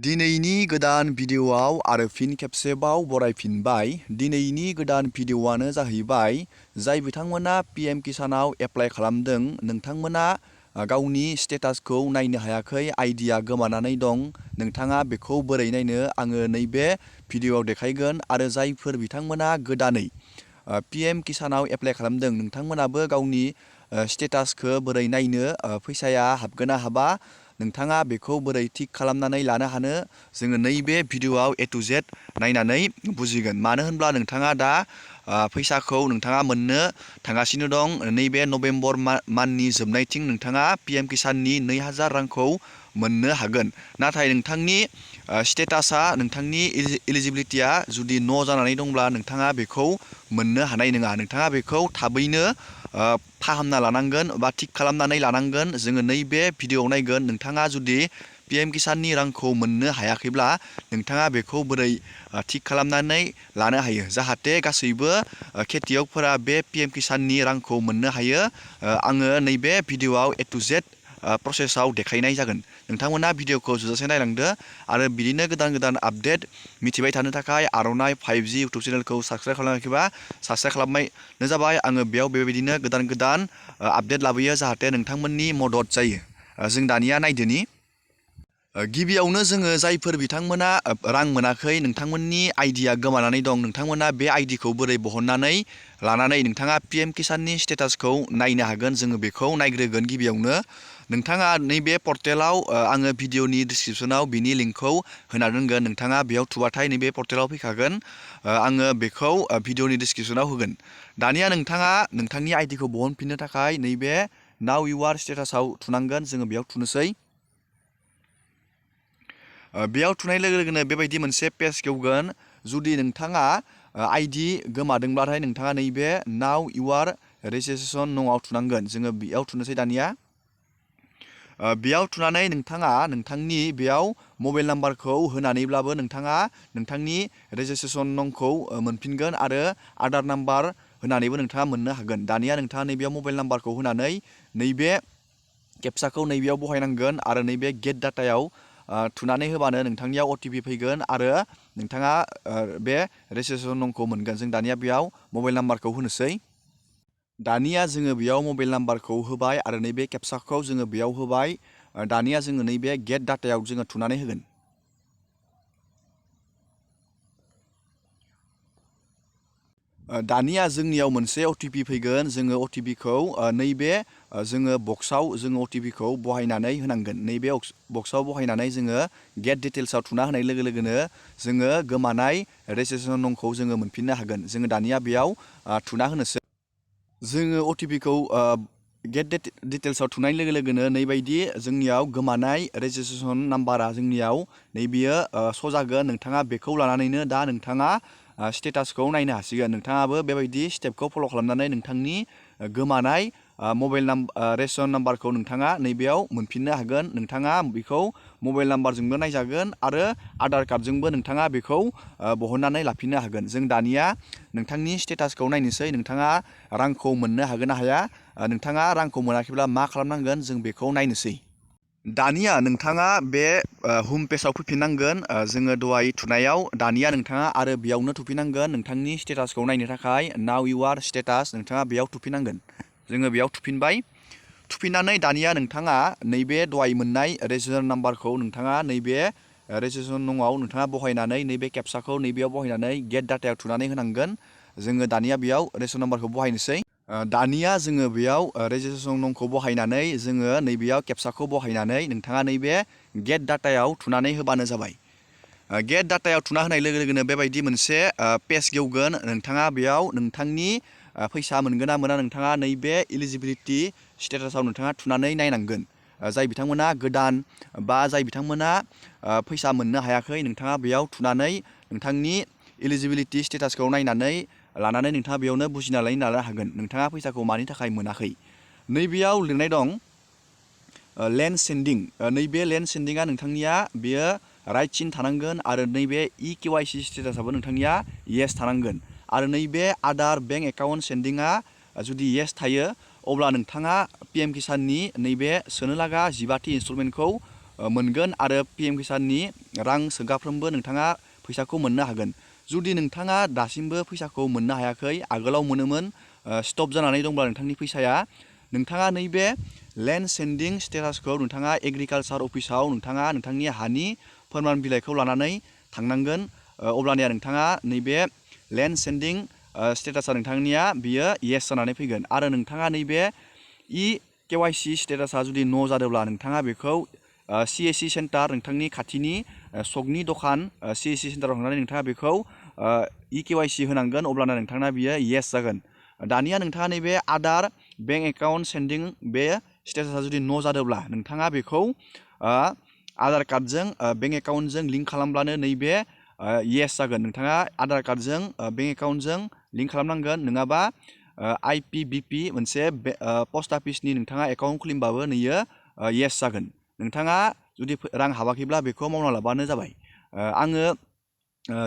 दिनैनि गोदान भिडिअआव आरो फिन खेबसेबाव बरायफिनबाय। दिनैनि गोदान भिडिअआनो जाहैबाय जाय बिथांमोना पीएम किसानाव एप्लाइ खालामदों नोंथांमोना गावनि स्टेटासखौ नायनो हायाखै, आइडिया गोमानानै दं। नोंथाङा बेखौ बोरै नायनो आङो नैबे भिडिअआव देखायगोन। आरो जायफोर बिथांमोना गोदानै पीएम किसानाव एप्लाइ खालामदों नोंथांमोनाबो गावनि स्टेटासखौ बोरै नायनो, फैसाया हाबगोन ना हाबा, नोंथाङा बेखौ बोरै थिक खालामनानै लानो हानो, जोङो नैबे भिडिअआव ए टु जेड नायनानै बुजिगोन। मानो होनब्ला नोंथाङा दा फैसाखौ नोंथाङा मोननो थांगासिनो दं। नैबे नभेम्बर मान्थनि जोबनायथिं नोंथाङा पीएम किसाननि 2000 रांखौ मोननो हागोन। नाथाय नोंथांनि स्टेटासा, नोंथांनि इलिजिबिलिटिया जुदि न' जानानै दंब्ला नोंथाङा बेखौ मोननो हानाय नङा। नोंथाङा बेखौ थाबैनो फाहामना लानांगोन बा थिक खालामनानै लानांगोन। जोङो नैबे भिडिअआव नायगोन। नोंथाङा जुदि पीएम किसाननि रांखौ मोननो हायाखैब्ला नोंथाङा बेखौ बोरै थिक खालामनानै लानो हायो, जाहाथे गासैबो खेथियकफोरा बे पीएम किसाननि रांखौ मोननो हायो। आङो नैबे भिडिअआव ए टु जेड प्रसेसआव देखायनाय जागोन। नोंथांमोना भिडिअखौ जोबजासे नायलांदो आरो बिदिनो गोदान गोदान आपडेट मिथिबाय थानो थाखाय आर'नाइ 5G इउटुब चेनेलखौ साबस्क्राइब खालामाखैबा साबस्क्राइब खालामबानो जाबाय। आङो बेयाव बेबायदिनो गोदान गोदान आपडेट लाबोयो जाहाथे नोंथांमोननि मदद जायो। जों दानिया नायदोनि गिबियावनो जोङो जायफोर बिथांमोना रां मोनाखै, नोंथांमोननि आइडिया गोमानानै दं, नोंथांमोना बे आइडिखौ बोरै बहननानै लानानै नोंथाङा पीएम किसाननि स्टेटासखौ नायनो हागोन, जोङो बेखौ नायग्रोगोन। गिबियावनो नोंथाङा नैबे पर्टेलाव आङो भिडिअनि डिसक्रिपसनाव बिनि लिंकखौ होना दोनगोन। नोंथाङा बेयाव थुबाथाय नैबे पर्टेलाव फैखागोन। आङो बेखौ भिडिअनि डिसक्रिपसनाव होगोन। दानिया नोंथाङा नोंथांनि आइडिखौ बहनफिननो थाखाय नैबे नाउ इउ आर स्टेटासाव थुनांगोन। जोङो बेयाव थुनोसै। बेयाव थुनाय लोगो लोगोनो बेबायदि मोनसे पेज गेवगोन। जुदि नोंथाङा आइडि गोमादोंब्लाथाय नोंथाङा नैबे नाउ इउ आर रेजिस्ट्रेसन न'आव थुनांगोन। जोङो बेयाव थुनोसै दानिया। बेयाव थुनानै नोंथाङा नोंथांनि बेयाव मबाइल नाम्बारखौ होनानैब्लाबो नोंथाङा नोंथांनि रेजिस्ट्रेसन नंखौ मोनफिनगोन आरो आधार नाम्बार होनानैबो नोंथाङा मोननो हागोन। दानिया नोंथाङा नैबेयाव मबाइल नाम्बारखौ होनानै नैबे केपसाखौ नैबेयाव बहायनांगोन आरो नैबे गेट डाटायाव थुनानै होबानो नोंथांनियाव अटिपि फैगोन आरो नोंथाङा बे रेजिस्ट्रेसन नंखौ मोनगोन। जों दानिया बेयाव मबाइल नाम्बारखौ होनोसै। दानिया जोङो बेयाव मबाइल नाम्बारखौ होबाय आरो नैबे केपसाखौ जोङो बेयाव होबाय। दानिया जोङो नैबे गेट डाटायाव जोङो थुनानै होगोन। दानिया जोंनियाव मोनसे अटिपि फैगोन। जोङो अटिपिखौ नैबे जोङो बक्सआव जोङो अटिपिखौ बहायनानै होनांगोन। नैबे बक्सआव बहायनानै जोङो गेट डिटेल्सआव थुना होनाय लोगो लोगोनो जोङो गोमानाय रेजिस्ट्रेसन नंखौ जोङो मोनफिननो हागोन। जोङो दानिया बेयाव थुना होनोसै। जोङो अटिपिखौ गेट डिटेल्सआव थुनाय लोगो लोगोनो नैबायदि जोंनियाव गोमानाय रेजिस्ट्रेसन नाम्बारा जोंनियाव नैबेयो स' जागोन। नोंथाङा बेखौ लानानैनो दा नोंथाङा स्टेटासखौ नायनो हासिगोन। नोंथाङाबो बेबायदि स्टेपखौ फल' खालामनानै नोंथांनि गोमानाय मबाइल रेजिस्ट्रेसन नाम्बारखौ नोंथाङा नैबेयाव मोनफिननो हागोन। नोंथाङा बेखौ मबाइल नाम्बारजोंबो नायजागोन आरो आधार कार्डजोंबो नोंथाङा बेखौ बहननानै लाफिननो हागोन। जों दानिया नोंथांनि स्टेटासखौ नायनोसै। नोंथाङा रांखौ मोननो हागोन ना हाया, नोंथाङा रांखौ मोनाखैब्ला मा खालामनांगोन, जों बेखौ नायनोसै। दानिया नोंथाङा बे हम पेजाव फैफिननांगोन। जोङो दहाय थुनायाव दानिया नोंथाङा आरो बेयावनो थुफिननांगोन। नोंथांनि स्टेटासखौ नायनो थाखाय नाउ इउ आर स्टेटास नोंथाङा बेयाव थुफिननांगोन। जोङो बेयाव थुफिनबाय। थुफिननानै दानिया नोंथाङा नैबे दहाय मोननाय रेजिस्ट्रेसन नाम्बारखौ नोंथाङा नैबे रेजिस्ट्रेसन नंआव नोंथाङा बहायनानै नैबे केपसाखौ नैबेयाव बहायनानै गेट डाटायाव थुनानै होनांगोन। जोङो दानिया बेयाव रेजिस्ट्रेसन नाम्बारखौ बहायनोसै। दानिया जोङो बेयाव रेजिस्ट्रेसन नंखौ बहायनानै जोङो नैबेयाव केपसाखौ बहायनानै नोंथाङा नैबे गेट डाटायाव थुनानै होबानो जाबाय। गेट डाटायाव थुना होनाय लोगो लोगोनो बेबायदि मोनसे पेज गेवगोन। नोंथाङा बेयाव नोंथांनि फैसा मोनगोन ना मोना नोंथाङा नैबे इलिजिबिलिटि स्टेटासाव नोंथाङा थुनानै नायनांगोन। जाय बिथांमोना गोदान बा जाय बिथांमोना फैसा मोननो हायाखै, नोंथाङा बेयाव थुनानै नोंथांनि इलिजिबिलिटि स्टेटासखौ नायनानै लानानै नोंथाङा बेयावनो बुजिनानै लानो हागोन नोंथाङा फैसाखौ मानि थाखाय मोनाखै। नैबेयाव लिरनाय दं लेन्ड सेन्डिं। नैबे लेन्ड सेन्डिंआ नोंथांनिया बेयो राइट सिन थानांगोन आरो नैबे EKYC स्टेटासाबो नोंथांनिया येस थानांगोन। आरो नैबे आधार बेंक एकाउन्ट सेन्डिंआ जुदि येस थायो अब्ला नोंथाङा पीएम किसाननि नैबे सोनो लागा 15थि इनस्टलमेन्टखौ मोनगोन आरो PM किसाननि रां सोगाफ्रोमबो नोंथाङा फैसाखौ मोननो हागोन। जुदि नोंथाङा दासिमबो फैसाखौ मोननो हायाखै, आगोलाव मोनोमोन, स्टप जानानै दंब्ला नोंथांनि फैसाया, नोंथाङा नैबे लेन्ड सेन्डिं स्टेटासखौ नोंथाङा एग्रिकालसार अफिसाव नोंथाङा नोंथांनि हानि फोरमान बिलाइखौ लानानै थांनांगोन। अब्लानिया नोंथाङा नैबे लेन्ड सेन्डिं स्टेटासा नोंथांनिया बियो येस जानानै फैगोन। आरो नोंथाङा नैबे KYC स्टेटासा जुदि नो जादोंब्ला नोंथाङा बेखौ CSC सेन्टार, नोंथांनि खाथिनि सकनि दखान CSC सेन्टाराव थांनानै नोंथाङा बेखौ KYC होनांगोन। अब्लाना नोंथांना बियो येस जागोन। दानिया नोंथाङा नैबे आदार बेंक एकाउन्ट सेन्डिं बे स्टेटासा जुदि नो जादोंब्ला नोंथाङा बेखौ आधार कार्डजों बेंक एकाउन्टजों लिंक खालामब्लानो नैबे येस जागोन। नोंथाङा आधार कार्डजों बेंक एकाउन्टजों लिंक खालामनांगोन, नङाबा IPBP मोनसे पस्ट अफिसनि नोंथाङा एकाउन्ट खुलिमबाबो नैयो येस जागोन। नोंथाङा जुदि रां हाबाखैब्ला बेखौ मावना लाबानो जाबाय। आङो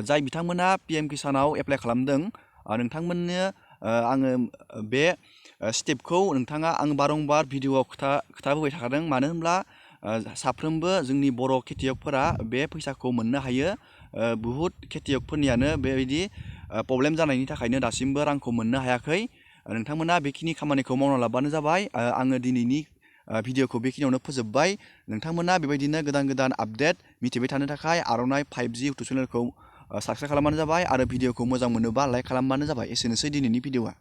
जाय बिथांमोना PM किसानाव एप्लाइ खालामदों, नोंथांमोननो आङो बे स्टेपखौ नोंथाङा आं बारंबार भिडिअआव खोथाबोबाय थादों। मानो होनब्ला साफ्रोमबो जोंनि बर' खेथियकफोरा बे फैसाखौ मोननो हायो। बुहुद खेथियकफोरनियानो बेबायदि प्रब्लेम जानायनि थाखायनो दासिमबो रांखौ मोननो हायाखै। नोंथांमोना बेखिनि खामानिखौ मावना लाबानो जाबाय। आङो दिनैनि भिडिअखौ बेखिनियावनो फोजोबबाय। नोंथांमोना बेबायदिनो गोदान गोदान आपडेट मिथिबाय थानो थाखाय आर'नाइ 5G इउटुब चेनेलखौ साबस्क्राइब खालामबानो जाबाय आरो भिडिअखौ मोजां मोनोबा लाइक खालामबानो जाबाय। एसेनोसै दिनैनि भिडिअआ।